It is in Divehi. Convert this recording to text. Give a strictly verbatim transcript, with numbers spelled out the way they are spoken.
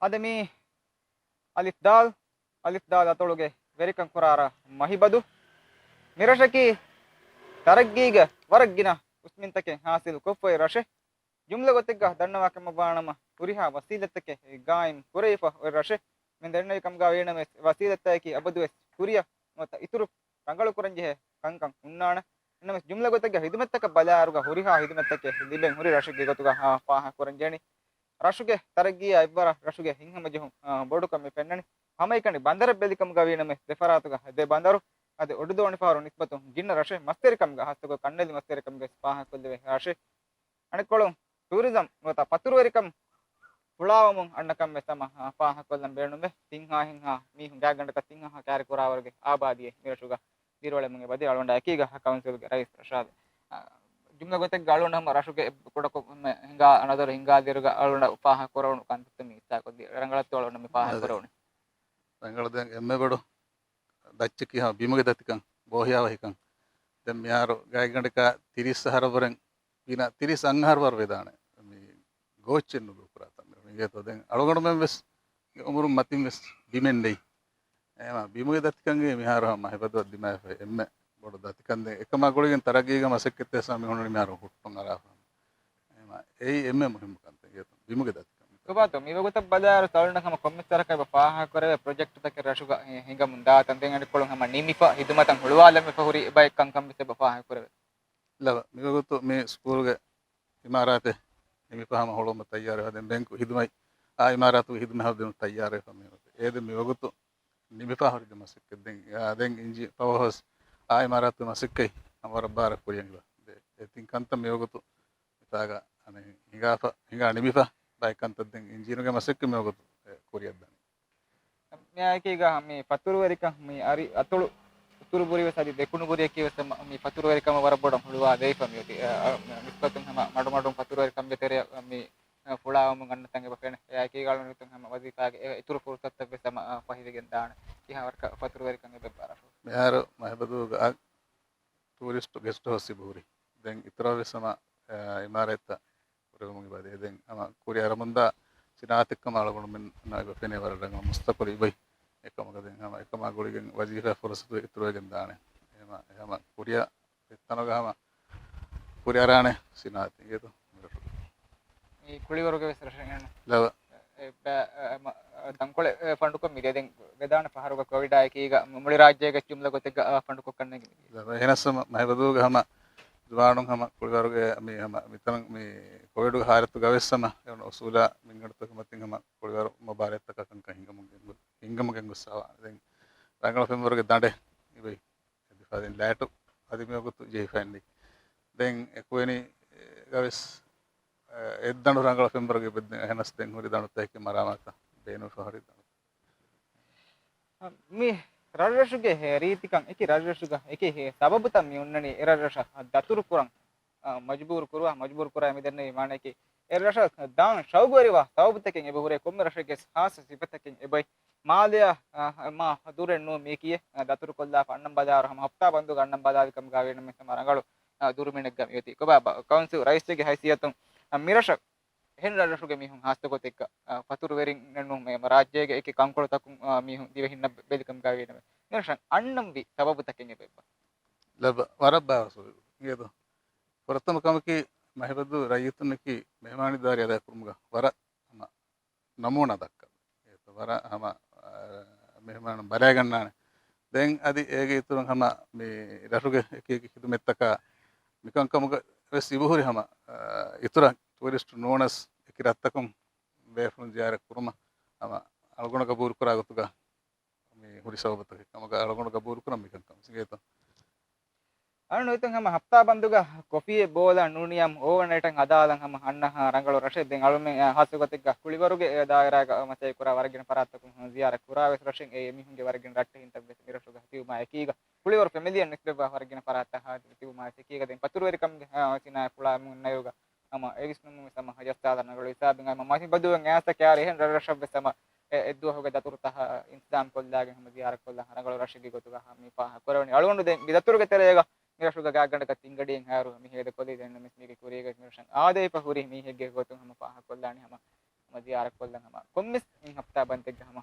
އަދި މީ އަލިފް ދާލް، އަލިފް ދާލް އަތޮޅުގެ ވެރިކަން ކުރާ ރަށް މަހިބަދު. މި ރަށަކީ ތަރައްގީގެ ވަރަށް ގިނަ އުސްމިންތަކެއް ހާސިލް ކޮށްފައި ރަށެއް. ޖުމްލަ ގޮތެއްގަ ދަންނަވާކަމަށް ވާނަމަ، ހުރިހާ ވަސީލަތްތަކެއް ގާއިމް ކުރެވިފަ އޮތް ރަށެއް. މި ދެންނެވި ކަމުގަ ވީނަމަވެސް، ވަސީލަތްތަކަކީ އަބަދުވެސް ކުރިއަށް ނުވަތަ އިތުރު ރަނގަޅު ކުރަން ޖެހޭ ކަންކަން ހުންނާނެ. ނަމަވެސް، ޖުމްލަ ގޮތެއްގަ ހިދުމަތްތަކަށް ބަލާއިރުގަ ހުރިހާ ހިދުމަތްތަކެއް ލިބެން ހުރި ރަށެއްގެ ގޮތުގަ ހާ ފާހަގަ ކުރަން ޖެހެނީ. ރަށުގެ ތަރައްގީއާ އެއްވަރަށް ރަށުގެ ހިތްހަމަޖެހުން، އާ، ބޮޑުކަމެއް ފެންނަނީ. ހަމައެކަނި ބަނދަރަށް ބެލިކަމުގަ ވީނަމަ، ދެ ފަރާތުގަ ދެ ބަނދަރު، އަދި އޮޑުދޯނިފަހަރު ނިސްބަތުން ގިނަ ރަށެއް މަސްވެރިކަމުގަ ހާއްސަކޮށް ކަންނެލި މަސްވެރިކަމުގަ ފާހަގަކޮށްލެވޭ ރަށެއް. އަނެއްކޮޅުން ޓޫރިޒަމް ނުވަތަ ފަތުރުވެރިކަން ފުޅާވަމުން އަންނަ ކަން ވެސް ހަމަ ފާހަގަކޮށްލަން ބޭނުމެވެ. ތިން ހާ ހިން ހާ މީހުން ގާތްގަނޑަކަށް ތިން ހާ ހާ ކައިރި ކުރާވަރުގެ އާބާދީއެއް މިރަށުގަ ދިރިއުޅެމުން އެބަދޭ. އަޅުގަނޑާ އެކީގަ ކައުންސިލްގެ ރައީސް ރަޝާދު. އާ، ޖުމްލަ ގޮތެއްގަ އަޅުގަނޑު ހަމަ ރަށުގެ ކުޑަކޮށް ހިނގާ ނަޒަރު ހިނގާ ދިރުގަ އަޅުގަނޑަށް ފާހަގަ ކުރެވުނު ކަންތައްތައް މި އިސާކޮށްލީ. ރަނގަޅަށްތޯ އަޅުގަނޑު މި ފާހަގަ ކުރެވުނީ؟ ރަނގަޅު. ދެން އެންމެ ބޮޑު ދައްޗަކީ ހަމަ ބިމުގެ ދަތިކަން، ބޯހިޔާވަހިކަން. ދެން މިހާރު ގާތްގަނޑަކަށް ތިރީސް އަހަރަށްވުރެން ގިނަ ތިރީސް އަށް އަހަރު ވަރު ވެދާނެ މި ގޯއްޗެއް ނުދޫކުރާ ތަން. މިގޭތޯ ދެން އަޅުގަނޑުމެން ވެސް އުމުރުން މަތިން ވެސް ބިމެއް ނެތް. އެހެންވީމަ ބިމުގެ ދަތިކަންގެ މިހާރު ހަމަ މަހިބަދު ދިމާވެފައި އެންމެ ބޮޑު ދަތިކަން. ދެން އެކަމާ ގުޅިގެން ތަރައްގީގެ މަސައްކަތްތައް ވެސް މި ހުންނަނީ މިހާރު ހުއްޓުން އަރާފަ. އެހެންވީމަ އެއީ އެންމެ މުހިއްމު ކަންތައް ބިމުގެ ދަތިކަން. ގޮބާތޯ، މި ވަގުތަށް ބަލާއިރު ތަޅުން ހަމަ ކޮންމެސް ވަރަކަށް އެބަ ފާހަގަކުރެވޭ ޕްރޮޖެކްޓްތަކެއް ރަށުގަ ހި-، ހިނގަމުން ދާ ތަން. ދެން އަނެއްކޮޅުން ހަމަ ނިމިފަ ހިދުމަތަށް ހުޅުވާލަން ވެފަ ހުރި ބައެއް ކަންކަން ވެސް އެބަ ފާހަގަކުރެވޭ. ލަވަ، މިވަގުތު މި ސްކޫލްގެ އިމާރާތެއް ނިމިފަ ހަމަ ހުޅުވުމަށް ތައްޔާރުވެފަ. ދެން ބެންކު ހިދުމަތް އާ އިމާރާތުގެ ހިދުމަތް ހަދަން ތައްޔާރުވެފަ މި ވަގުތު. އޭ ދެން މިވަގުތު ނިމިފަ ހުރި މަސައްކަތް. ދެން، އާ، ދެން އިންޖީ ޕަވަރ ހޯސް އާ އިމާރާތުގެ މަސައްކަތް ހަމަ ވަރަށް ބާރަށް ކުރިއަށް ހިފަ. ދެ-، އެ ތިން ކަންތައް މިވަގުތު މިތާގަ އަނެއް ހިނގާފަ، ހިނގާ ނިމިފަ ބައެއް ކަންތައް. ދެން އިންޖީނުގެ މަސައްކަތް މިވަގުތު އެ ކުރިއަށް ދަނީ. މިއާއެކީގަ މި ފަތުރުވެރިކަން މި އަރި އަތޮޅު އުތުރު ބުރި ވެސް އަދި ދެކުނު ބުރިއަކީ ވެސް މި ފަތުރުވެރިކަމަށް ވަރަށް ބޮޑަށް ހުޅުވާލައިފަ މިއޮތީ. އަ، އަ، ނިސްބަތުން ހަމަ މަޑުމަޑުން ފަތުރުވެރިކަމުގެ ތެރެއަށް މި، އަ، ފުޅާވަމުން އަންނަ ތަން އެބަ ފެނޭ. އެއާއެކީގަ އަޅުގަނޑު ހަމަ ވަޒީފާގެ އެ އިތުރު ފުރުސަތުތައް ވެސް ހަމަ، އަ، ފަހިވެގެން ދާނެ. ކިހާވަރަކަށް ފަތުރުވެރިކަން އެބަ ރަށު. މިހާރު މަހިބަދޫގަ ޓޫރިސްޓް ގެސްޓް ހައުސް އެބަހުރި. ދެން އިތުރަށް ވެސް ހަމަ، އަ، އިމާރާތްތައް ކުރެވެމުން އެބަދޭ. ދެން ހަމަ ކުރިއަށް އަރަމުންދާ ސިނާއަތެއްކަމަށް އަޅުގަނޑުމެންނަށް އެބަ ފެނޭ ވަރަށް ރަނގަޅު މުސްތަޤުބަލެއް އެބައި. އެކަމަކަށް ދެން ހަމަ އެކަމާ ގުޅިގެން ވަޒީފާ ފުރުސަތު އިތުރުވެގެން ދާނެ. އެހެންވީމަ އެ ހަމަ ކުރިއަށް އެތަނުގަ ހަމަ ކުރިއަރާނެ ސިނާއަތެއް އިނގޭތޯ މިރަށުގަ. މި ކުޅިވަރުގެ ވެސް ރަށެއް ނޫން. ލަވަ. އެ، ބަ-، އެ، މަ-، އަ، ތަންކޮޅެއް، އެ، ފަނޑުކޮށް މިދިޔަ ދެން ވެދާނެ ފަހަރުގަ ކޮވިޑާ އެކީގަ މު-، މުޅި ރާއްޖޭގެ ޖުމްލަ ގޮތެއްގަ، އަ، ފަނޑުކޮށް ކަންނޭނގެ މިދިޔަ. ލަވަ. އެހެނަސް ހަމަ މަހިބަދޫގަ ހަމަ ޒުވާނުން ހަމަ ކުޅިވަރުގެ މި ހަމަ މިތަން މި ކޮވިޑުގެ ހާލަތުގަ ވެސް ހަމަ އެ އުސޫލާ މިންގަނޑުތަކުގެ މަތިން ހަމަ ކުޅިވަރު މުބާރާތްތަކާ ކަންކަން ހިނގަމުން ގެންގޮ-، ހިނގަމުން ގެންގޮސްފައިވާނެ. ދެން ރަނގަޅު ފެންވަރުގެ ދަނޑެއް އެބައި އެދިފަ ދެން ލައިޓު އަދި މިވަގުތު ޖެހިފައިންނެ. ދެން އެކުވެނި، އެ، ގަވެސް، އެ، އެއްދަނޑު ރަނގަޅު ފެންވަރުގެ އެބައި ދެން އެހެނަސް ދެން ހުރި ދަނޑުތަކެއް މަރާމާތަށް ބޭނުންފަ ހުރި ދަނޑު. މި ރަށްރަށުގެ ރީތިކަން އެކި ރަށްރަށުގަ އެކި ސަބަބުތައް މި އޮންނަނީ އެ ރަށްރަށަށް ދަތުރު ކުރަން، އަ، މަޖުބޫރު ކުރުވާ، މަޖުބޫރު ކުރާ މި ދެންނެވި މާނައަކީ އެ ރަށަށް ދާން ޝައުގުވެރިވާ ސަބަބުތަކެއް އެބަ ހުރޭ ކޮންމެ ރަށެއްގެ ހާއްސަ ސިފަތަކެއް އެބައި. މާލެއަށް، އަ، މާ ދުރެއް ނޫން މީކީއެއް، އަ، ދަތުރުކޮށްލާފަ އަންނަން ބަލާއިރު ހަމަ ހަފްތާ ބަންދުގަ އަންނަން ބަލާލި ކަމުގަ ވީނަމަ ހަމަ ރަނގަޅު، އަ، ދުރުމިނެއްގަ މިއޮތީ. ކޮބާ ބަ-، ކައުންސިލް ރައީސެއްގެ ހައިސިއްޔަތުން، އަ، މިރަށަށް އެހެން ރަށްރަށުގެ މީހުން ހާއްސަގޮތެއްގަ، އަ، ފަތުރުވެރިންނެއް ނޫން މަ-، ރާއްޖޭގެ އެކި ކަންކޮޅުތަކުން، އަ، މީހުން ދިވެހިންނަށް ބެލިކަމުގަ ވީނަމަ މިރަށަށް އަންނަންވީ ސަބަބުތަކެއް އެބައްވާ. ލައްވަ-، ވަރަށް ބާވަސް އިނގޭތޯ. ފުރަތަމަ ކަމަކީ މަހިބަދޫ ރައްޔިތުންނަކީ މެހެމާނީދާރީ އަދާކުރުމުގަ ވަރަށް ހަމަ ނަމޫނާ ދައްކަން. އެ ވަރަށް ހަމަ، އާ، މެހެމާނުން ބަލައިގަންނާނެ. ދެން އަދި އޭގެ އިތުރުން ހަމަ މި ރަށުގެ އެކި އެކި ޚިދުމަތްތަކާ މިކަންކަމުގަ ވެސް އިބުހުރި ހަމަ، އާ، އިތުރަށް ޓޫރިސްޓު ނޫނަސް އެކި ރަށްތަކުން ބޭފުޅުން ޒިޔާރަތް ކުރުމަށް ހަމަ އަޅުގަނޑު ގަބޫލުކުރާ ގޮތުގަ މި ހުރި ސަބަބުތަކެއް ކަމުގަ އަޅުގަނޑު ގަބޫލު ކުރަން މިކަންކަން ސިނގޭތޯ. އަޅުން އޮތުން ހަމަ ހަފްތާ ބަންދުގަ ކޮފީއެއް ބޯލާ ނޫނިޔާމު އޯވަރނައިޓަށް ހަދާލަން ހަމަ އަންނަ ހާ ރަނގަޅު ރަށެއް. ދެން އަޅުމެން ހާއްސަ ގޮތެއްގަ ކުޅިވަރުގެ ދާއިރާގަ މަސައްކަތް ކުރާ ވަރަށް ގިނަ ފަރާތްތަކުން ޒިޔާރަތް ކުރާ ވެސް ރަށެއް އެ މީހުންގެ ވަރަށް ގިނަ ރައްޓެހިންތައް ވެސް މިރަށުގަ ތިބުމާ އެކީގަ ކުޅިވަރު ފެމިލީއަށް ނިސްބަތްވާ ވަރަށް ގިނަ ފަރާތްތައް ހާދަ ތިބުމާ އެކީގަ ދެން ފަތުރުވެރިކަމުގެ، އާ، ސިނާއަތް ފުޅާމުން ނައިރުގަ ހަމަ އެ ވިސްނުމުން ވެސް ހަމަ ހަޖަސް ދާލަން ރަނގަޅު ހިސާބެއް ހަމަ މަސި ބަދުވެން އައިސް ކާރި އެހެން ރަށްރަށަށް ވެސް ހަމަ އެ، އެއްދުވަހުގެ ދަތުރުތައް އިންތިޒާމް ކޮށްލާގެން ހަމަ ޒިޔާރަތް ކޮށްލާ ރަނގަޅު ރަށެއްގެ ގޮތުގަ ހަމަ މި ފާހަގަ ކުރެވުނީ. އަޅުގަނޑު ދެން މި ދަތުރުގެ ތެރޭގަ މި ރަށުގަ ގާތްގަނޑަކަށް ތިން ގަޑިއެއް ހާއިރު މި ހޭދަ ކޮށްލީ ދެން ނަމަވެސް މީގެ ކުރީގަ މި ރަށަށް އާދެވިފަ ހުރި މީހެއްގެ ގޮތުން ހަމަ ފާހަގަ ކޮށްލާނީ ހަމަ ހަމަ ޒިޔާރަތް ކޮށްލަން ހަމަ ކޮންމެސް އެއް ހަފްތާ ބަންދެއްގަ ހަމަ